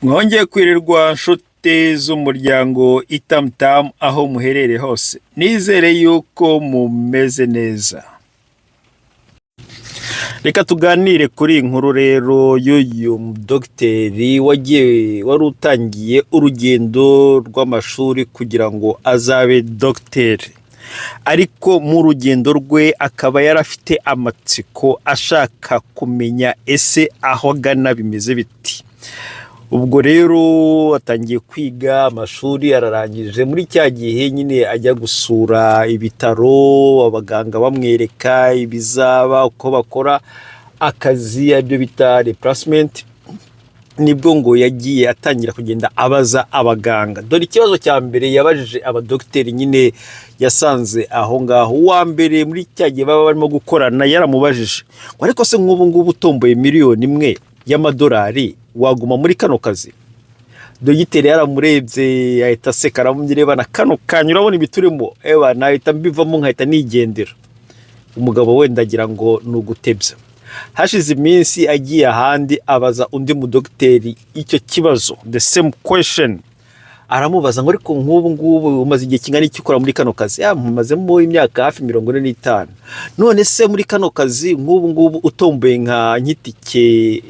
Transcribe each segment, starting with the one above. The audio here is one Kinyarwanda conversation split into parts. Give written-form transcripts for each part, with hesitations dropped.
Mwongeye kwirirwa, nshuti z'umuryango Itamutamu, aho muherereye hose. Nizere yuko mumeze neza. Reka tuganire kuri iyi nkuru rero y'uyu dogiteri wagiye, wari utangiye urugendo rw'amashuri kugira ngo azabe dogiteri, ariko mu rugendo rwe akaba yari afite amatsiko, ashaka kumenya ese aho agana bimeze biti. Ubwo rero atangiye kwiga amashuri, ararangije. Muri cya gihe nyine ajya gusura ibitaro, abaganga bamwereka ibizaba, uko bakora akazi, aribyo bita replacement, nibwo ngo yagiye atangira kugenda abaza abaganga. Dore ikibazo cya mbere yabajije abadogiteri nyine yasanze aho ngaho. Uwa mbere, muri cya gihe baba barimo gukorana, yaramubajije ngo: "Ariko se nk'ubu ngubu utomboye 1 miliyoni y'amadolari, waguma muri kano kazi?" Dogiteri yaramurebye, ahita aseka, aramubwira: "Kano kanya urabona ibi turimo, eba nahita mbivamo nkahita nigendera." Umugabo wenda agira ngo ni ugutebya. Hashize iminsi agiye ahandi, abaza undi mudogiteri icyo kibazo, the same question. Aramubaza ngo: "Ariko nk'ubu ngubu umaze igihe kingana iki ukora muri kano kazi?" "Ya, mumazemo imyaka hafi 45." "None se muri kano kazi, nk'ubu ngubu utomboye nka nk'itike,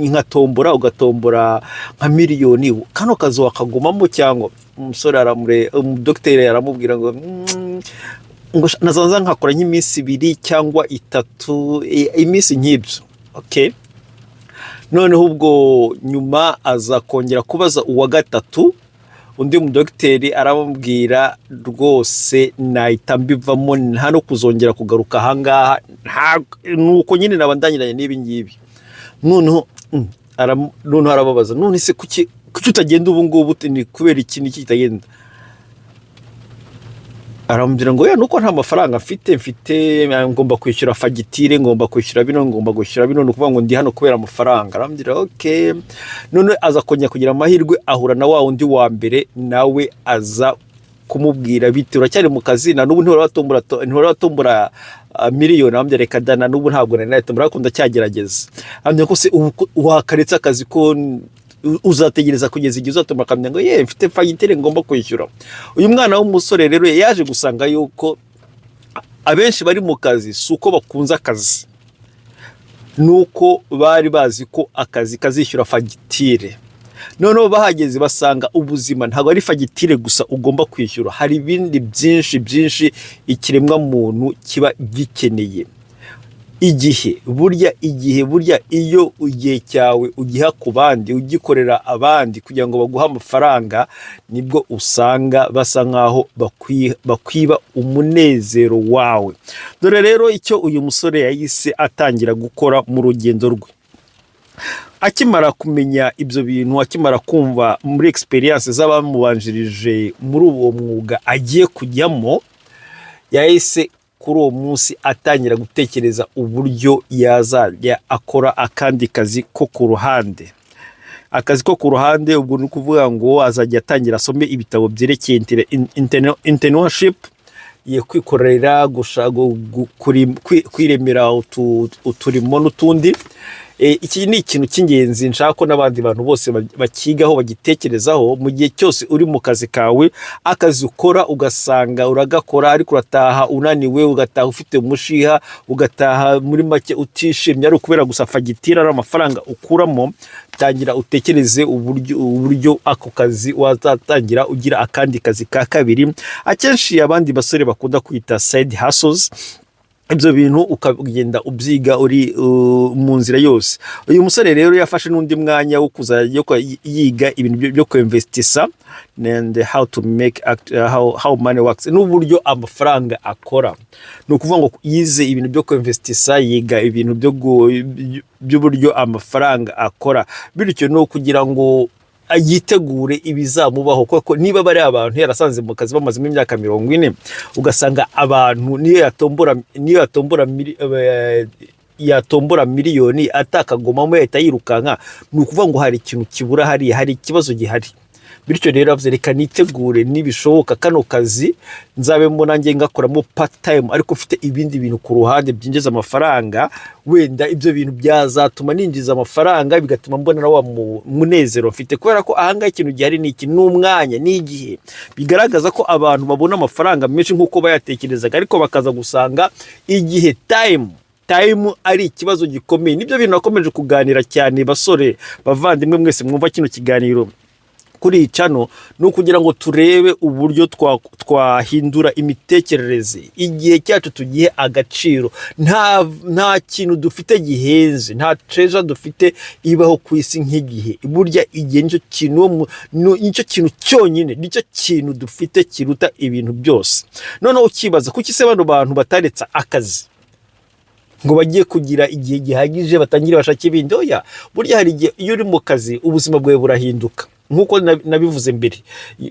nka tombora, ugatombora nka miliyoni, kano kazi wakagumamo cyangwa?" Umusore aramure, umudogiteri aramubwira ngo ngo nazaza nkakora nk'iminsi 2 cyangwa 3, iminsi nk'ibyo. Okay, noneho ubwo nyuma aza kongera kubaza uwa gatatu. Undi mudogiteri aramubwira: "Rwose nahita mbivamo, nta no kuzongera kugaruka ahangaha, nuko nyine naba ndangiranye n'ibi ngibi." Noneho noneho arababaza: "None se kuki utagenda ubu ngubu? Ni kubera iki? Niki kitagenda?" Aramubwira ngo: "Ya, nuko nta mafaranga mfite, ngomba kwishyura fagitire, ngomba kwishyura bino, ngomba kwishyura bino, ni ukuvuga ngo ndi hano kubera amafaranga." Arambwira: "Okay." None aza kongera kugira amahirwe, ahura na wa wundi wa mbere, nawe aza kumubwira biti: "Uracyari mu kazi? Na n'ubu ntiwari watombora miliyoni?" Arambwira: "Reka da, na n'ubu ntabwo nari nayitombora, ariko ndacyagerageza." Arambwira ko: "Se ubu wakaretse akazi, ko uzategereza kugeza igihe uzatombora?" Akamenya ngo: "Ye, mfite fagitire ngomba kwishyura." Uyu mwana w'umusore rero yaje gusanga yuko abenshi bari mu kazi si uko bakunze akazi, ni uko bari bazi ko akazi kazishyura fagitire. Noneho bahageze basanga ubuzima ntabwo ari fagitire gusa ugomba kwishyura, hari ibindi byinshi byinshi ikiremwamuntu kiba gikeneye. Igihe burya, igihe burya, iyo igihe cyawe ugiha ku bandi, ugikorera abandi kugira ngo baguhe amafaranga, nibwo usanga basa nkaho bakwiba umunezero wawe. Dore rero icyo uyu musore yahise atangira gukora mu rugendo rwe akimara kumenya ibyo bintu, akimara kumva muri experience z'abamubanjirije muri uwo mwuga agiye kujyamo. Yahise kuri uwo munsi atangira gutekereza uburyo yazajya akora akandi kazi ko ku ruhande. Akazi ko ku ruhande, ubwo ni ukuvuga ngo azajya atangira asome ibitabo byerekeye entrepreneurship, ye kwikorera, kwiremera uturimo n'utundi. Iki ni ikintu cy'ingenzi nshaka ko n'abandi bantu bose bakigaho, bagitekerezaho. Mu gihe cyose uri mu kazi kawe, akazi ukora ugasanga uragakora ariko urataha unaniwe, ugataha ufite umushiha, ugataha muri make utishimye, ari ukubera gusa fagitire, ari amafaranga ukuramo, tangira utekereze uburyo ako kazi wazatangira ugira akandi kazi ka kabiri, akenshi abandi basore bakunda kwita side hustles. Ibyo bintu ukagenda ubyiga uri mu nzira yose. Uyu musore rero yafashe n'undi mwanya wo kuzajya yiga ibintu byo kwinvestisa and how to make how money works, n'uburyo amafaranga akora. Ni ukuvuga ngo yize ibintu byo kwinvestisa, yiga ibintu by'uburyo amafaranga akora, bityo ni ukugira ngo yitegure ibizamubaho, kuko niba bari abantu yarasanze mu kazi bamazemo imyaka 40, ugasanga abantu niyo yatombora miliyoni atakagomamo, yahita yirukanka, ni ukuvuga ngo hari ikintu kibura hariya, hari ikibazo gihari. Bityo rero avuze: "Reka nitegure, nibishoboka kano kazi nzabemo nanjye ngakoramo part time, ariko mfite ibindi bintu ku ruhande byinjiza amafaranga. Wenda ibyo bintu byazatuma ninjiza amafaranga, bigatuma mbona na wa munezero mfite." Kubera ko ahangaha ikintu gihari ni iki? Ni umwanya, ni igihe. Bigaragaza ko abantu babona amafaranga menshi nk'uko bayatekerezaga, ariko bakaza gusanga igihe, time ari ikibazo gikomeye. Nibyo bintu nakomeje kuganira cyane. Basore, bavandimwe mwese mwumva kino kiganiro kuri iyi channel, ni ukugira ngo turebe uburyo twahindura imitekerereze, igihe cyacu tugihe agaciro. Nta kintu dufite gihenze, nta treasure dufite ibaho ku isi nk'igihe. Burya igihe nicyo kintu nicyo kintu cyonyine, nicyo kintu dufite kiruta ibintu byose. Noneho ukibaza kuki se bano bantu bataretse akazi ngo bagiye kugira igihe gihagije batangire bashake ibindi? Oya, burya hari igihe iyo uri mu kazi ubuzima bwawe burahinduka, nk'uko nabivuze mbere.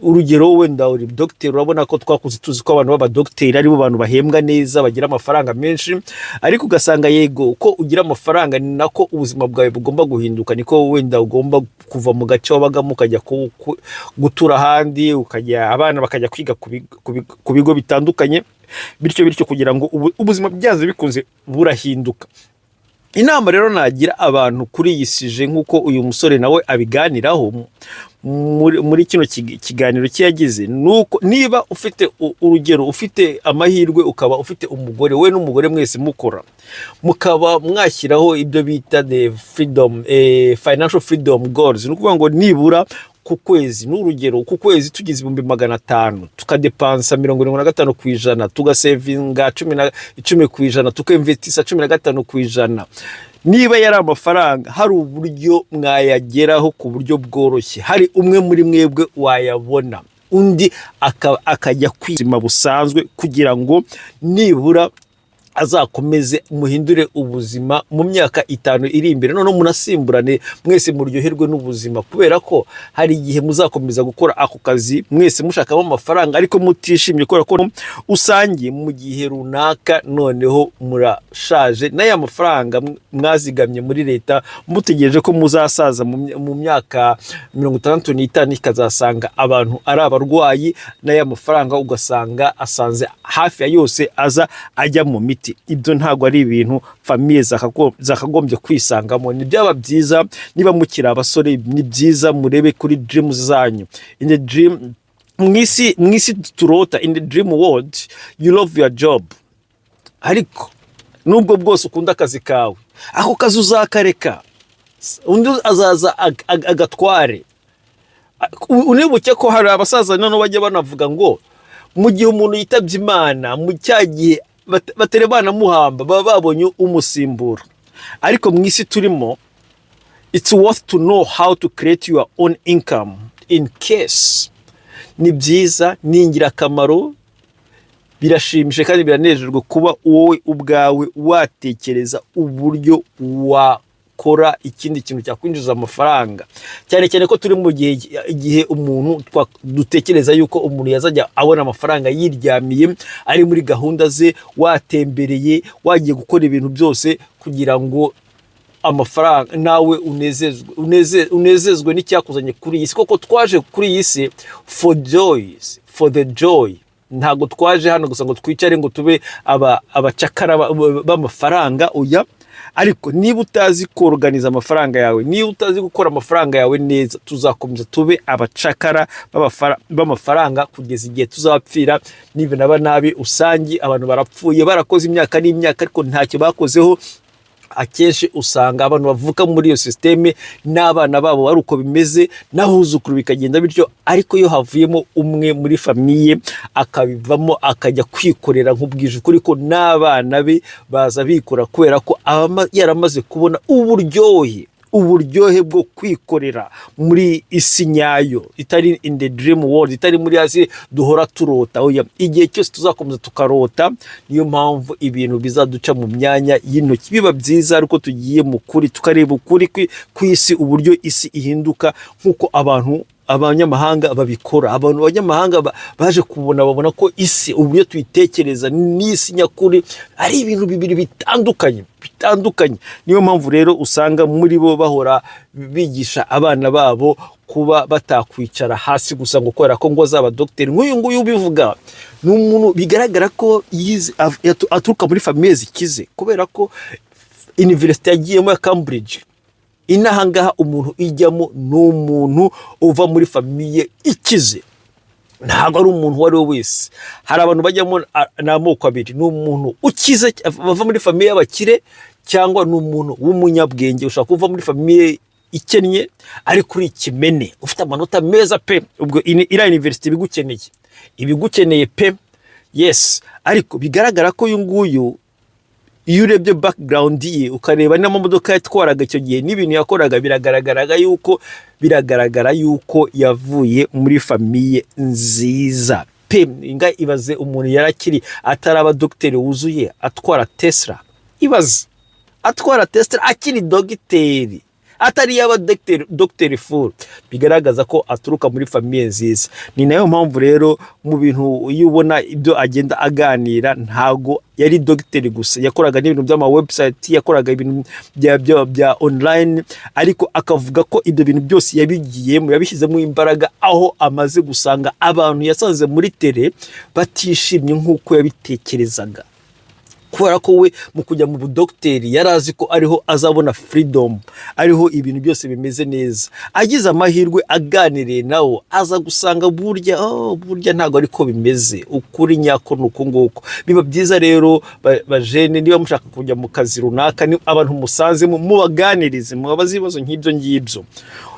Urugero, wenda uri dogiteri. Urabona ko twakuze tuzi ko abantu b'abadogiteri aribo bantu bahembwa neza, bagira amafaranga menshi, ariko ugasanga yego, uko ugira amafaranga ni nako ubuzima bwawe bugomba guhinduka, niko wenda ugomba kuva mu gace wabagamo ukajya gutura ahandi, ukajya abana bakajya kwiga ku bigo bitandukanye, bityo bityo, kugira ngo ubuzima byanze bikunze burahinduka. Inama rero nagira abantu kuri iyi sujet, nk'uko uyu musore nawe abiganiraho muri kino kiganiro cye yagize, ni uko niba ufite urugero, ufite amahirwe ukaba ufite umugore, we n'umugore mwese mukora, mukaba mwashyiraho ibyo bita the freedom, financial freedom goals. Ni ukuvuga ngo nibura ku kwezi, ni urugero, ku kwezi tugize 500,000, tukadepansa 75%, tugasevinga 10%, tukinvestisa 15%, niba yari amafaranga, hari uburyo mwayageraho ku buryo bworoshye. Hari umwe muri mwebwe wayabona, undi akajya kwizima busanzwe, kugira ngo nibura azakomeze muhindure ubuzima mu myaka 5 iri imbere, noneho munasimburane, mwese muryoherwe n'ubuzima. Kubera ko hari igihe muzakomeza gukora ako kazi mwese mushakamo amafaranga, ariko mutishimye, kubera ko usangiye mu gihe runaka noneho murashaje, n'aya mafaranga mwazigamye muri leta mutegereje ko muzasaza mu myaka 65, ikazasanga abantu ari abarwayi, n'aya mafaranga ugasanga asanze hafi ya yose aza ajya mu miti. Ibyo ntabwo ari ibintu famille zakagombye kwisangamo. Ni byaba byiza niba mukiri abasore, ni byiza murebe kuri dreams zanyu. In the dream, mu isi turota, in the dream world, you love your job, ariko nubwo bwose ukunda akazi kawe, ako kazi uzakareka, undi azaza agatware. Unibuke ko hari abasaza noneho bajya banavuga ngo mu gihe umuntu yitabye Imana, mu cya gihe batari banamuhamba, baba babonye umusimbura. Ariko mu isi turimo, it's worth to know how to create your own income in case. Ni byiza, ni ingirakamaro, birashimishije kandi biranejejwe kuba wowe ubwawe watekereza uburyo wakora ikindi kintu cyakwinjiza amafaranga, cyane cyane ko turi mu gihe, igihe umuntu dutekereza yuko umuntu yazajya abona amafaranga yiryamiye, ari muri gahunda ze, watembereye, wagiye gukora ibintu byose kugira ngo amafaranga nawe unezezwe n'icyakuzanye kuri iyi si. Koko twaje kuri iyi si for joys, for the joy. Ntabwo twaje hano gusa ngo twicare ngo tube abacakara b'amafaranga, oya. Ariko niba utazi koroganiza amafaranga yawe, niba utazi gukora amafaranga yawe neza, tuzakomeza tube abacakara b'amafaranga kugeza igihe tuzapfira. Nibinaba nabi, usange abantu barapfuye barakoze imyaka n'imyaka, ariko ntacyo bakozeho. Akenshi usanga abantu bavuka muri iyo sisiteme n'abana babo ari uko bimeze, n'abuzukuru bikagenda bityo. Ariko iyo havuyemo umwe muri famille akabivamo, akajya kwikorera, nk'ubwije ukuri ko n'abana be baza bikora, kubera ko aba yaramaze kubona uburyohe bwo kwikorera muri isi nyayo, itari in the dream world, itari muri hasi duhora turota. Oya, igihe cyose tuzakomeza tukarota, niyo mpamvu ibintu bizaduca mu myanya y'intoki. Biba byiza ariko tugiye mu kuri, tukareba ukuri kw'isi, uburyo isi ihinduka, nk'uko abantu abanyamahanga babikora. Abantu abanyamahanga baje kubona, babona ko isi uburyo tuyitekereza n'isi nyakuri ari ibintu bibiri bitandukanye bitandukanye. Niyo mpamvu rero usanga muri bo bahora bigisha abana babo kuba batakwicara hasi gusa ngo kubera ko ngo azaba dogiteri. Nk'uyu nguyu ubivuga ni umuntu bigaragara ko yize, aturuka muri famille zikize, kubera ko université yagiyemo ya Cambridge inaha ngaha, umuntu ijyamo ni umuntu uva muri famille ikize, ntabwo ari umuntu uwo ari we wese. Hari abantu bajyamo ni amoko abiri: ni umuntu ukize, bava muri famille y'abakire, cyangwa ni umuntu w'umunyabwenge. Ushobora kuva muri famille ikennye ariko uri ikimene, ufite amanota meza pe. Ubwo iriya université ibigukeneye, ibigukeneye pe. Yes, ariko bigaragara ko uyu nguyu, iyo urebye background ye, ukareba n'amamodoka yatwaraga icyo gihe n'ibintu yakoraga, biragaragara yuko yavuye muri famille nziza pe. Inga ibaze umuntu yarakiri ataraba dogiteri wuzuye atwara Tesla. Ibaze atwara Tesla akiri dogiteri, atari yaba dogiteri, dogiteri full. Bigaragaza ko aturuka muri famille nziza. Ni nayo mpamvu rero mu bintu iyo ubona ibyo agenda aganira, ntago yari dogiteri gusa, yakoraga n'ibintu by'ama website, yakoraga ibintu bya online, ariko akavuga ko ibyo bintu byose yabigiyemo, yabishyizemo imbaraga aho amaze gusanga abantu yasanze muri terrain batishimye nk'uko yabitekerezaga, kubera ko we mu kujya mu budogiteri yari azi ko ariho azabona freedom, ariho ibintu byose bimeze neza. Agize amahirwe aganiriye nawo, aza gusanga burya, oh, burya ntabwo ariko bimeze, ukuri nyako ni uku nguku. Biba byiza rero bajene, niba mushaka kujya mu kazi runaka, ni abantu musanzemo mubaganirize, mubabaze ibibazo nk'ibyo ngibyo: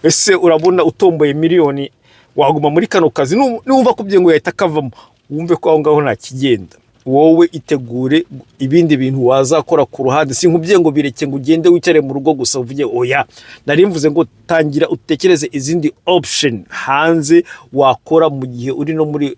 ese urabona utomboye miliyoni waguma muri kano kazi? Numva kubye ngo yahita akavamo, wumve ko aho ngaho nta kigenda. Wowe itegure ibindi bintu wazakora ku ruhande. Si nkubwiye ngo bireke, ngo ugende wicare mu rugo gusa uvuge oya. Nari mvuze ngo tangira utekereze izindi option hanze wakora mu gihe uri no muri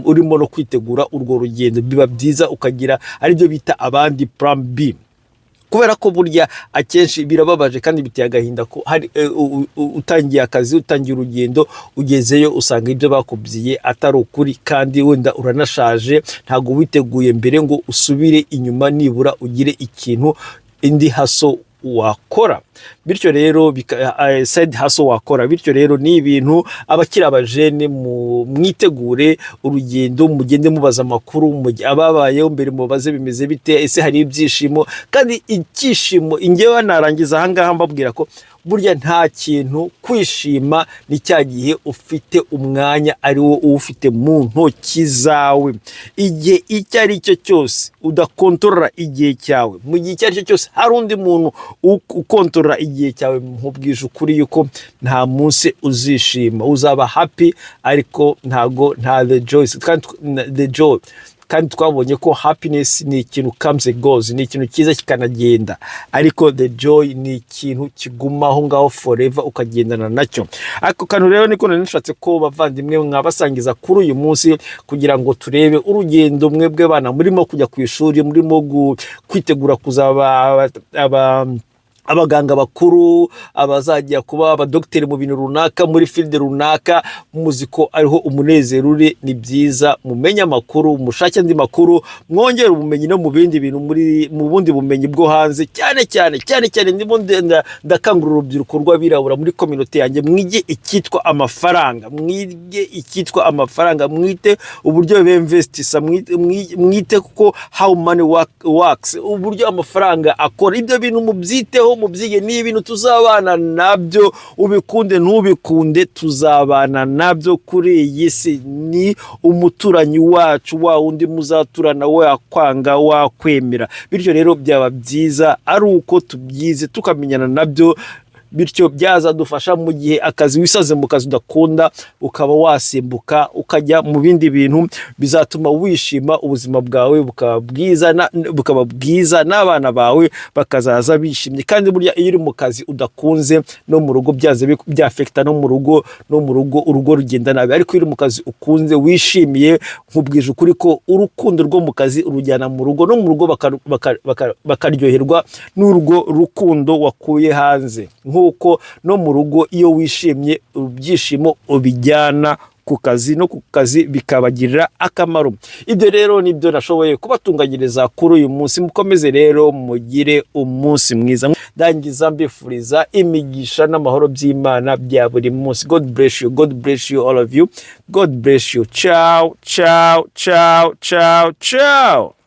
urimo no kwitegura urwo rugendo. Biba byiza ukagira aribyo bita abandi plan B, kubera ko burya akenshi birababaje kandi biteye agahinda ko hari utangiye akazi, utangiye urugendo, ugezeyo usanga ibyo bakubwiye atari ukuri, kandi wenda uranashaje, ntabwo witeguye mbere ngo usubire inyuma nibura ugire ikintu, indi hustle wakora. Bityo rero side hustle wakora. Bityo rero ni ibintu abakiri abajene mwitegure urugendo, mugende mubaza amakuru, ababayeho mbere mubaze bimeze bite, ese hari ibyishimo? Kandi icyishimo, ingewe narangiza ahangaha mbabwira ko burya nta kintu kwishima ni cya gihe ufite umwanya ari wo uwufite mu ntoki zawe. Igihe icyo ari cyo cyose udakontorora igihe cyawe, mu gihe icyo ari cyo cyose hari undi muntu ukontorora igihe cyawe, nkubwije ukuri yuko nta munsi uzishima. Uzaba happy ariko ntago nta the joy, kandi the joy, kandi twabonye ko happiness ni ikintu comes and goes, ni ikintu cyiza kikanagenda, ariko the joy ni ikintu kiguma aho ngaho forever, ukagendana nacyo. Ako kantu rero niko nari nishatse ko bavandimwe mwabasangiza kuri uyu munsi, kugira ngo turebe urugendo mwebwe bana murimo kujya ku ishuri, murimo kwitegura kuzaba abaganga bakuru, abazajya kuba abadogiteri mu bintu runaka, muri field runaka, muzi ko ariho umunezero uri. Ni byiza mumenye amakuru, mushake andi makuru, mwongere ubumenyi no mu bindi bintu, muri mu bundi bumenyi bwo hanze. Cyane cyane cyane cyane ndimo ndakangurira urubyiruko rw'abirabura muri communauté yanjye: mwige icyitwa amafaranga, mwige icyitwa amafaranga, mwite uburyo bemvestisa, mwite kuko how money works, uburyo amafaranga akora. Ibyo bintu mubyiteho, mubyige, ni ibintu tuzabana nabyo, ubikunde ntubikunde, tuzabana nabyo kuri iyi si. Ni umuturanyi wacu, wa wundi muzaturana, wakwanga wakwemera. Bityo rero byaba byiza ari uko tubyize, tukamenyana nabyo. Bityo byazadufasha mu gihe akazi wisaze mu kazi udakunda, ukaba wasimbuka ukajya mu bindi bintu bizatuma wishima, ubuzima bwawe bukaba bwiza bukaba bwiza, n'abana bawe bakazaza bishimye. Kandi burya iyo uri mu kazi udakunze, no mu rugo byaze byafekita, no mu rugo urugo rugenda nabi. Ariko iyo uri mu kazi ukunze, wishimiye, nkubwije ukuri ko urukundo rwo mu kazi urujyana mu rugo, no mu rugo bakaryoherwa n'urwo rukundo wakuye hanze. Nk'uko Nk'uko no mu rugo iyo wishimye, ibyishimo ubijyana ku kazi, no ku kazi bikabagirira akamaro. Ibyo rero nibyo nashoboye kubatunganyiriza kuri uyu munsi. Mukomeze rero mugire umunsi mwiza. Ndangiza mbifuriza imigisha n'amahoro by'Imana bya buri munsi. God bless you, God bless you, all of you. God bless you. Ciao, ciao, ciao, ciao, ciao.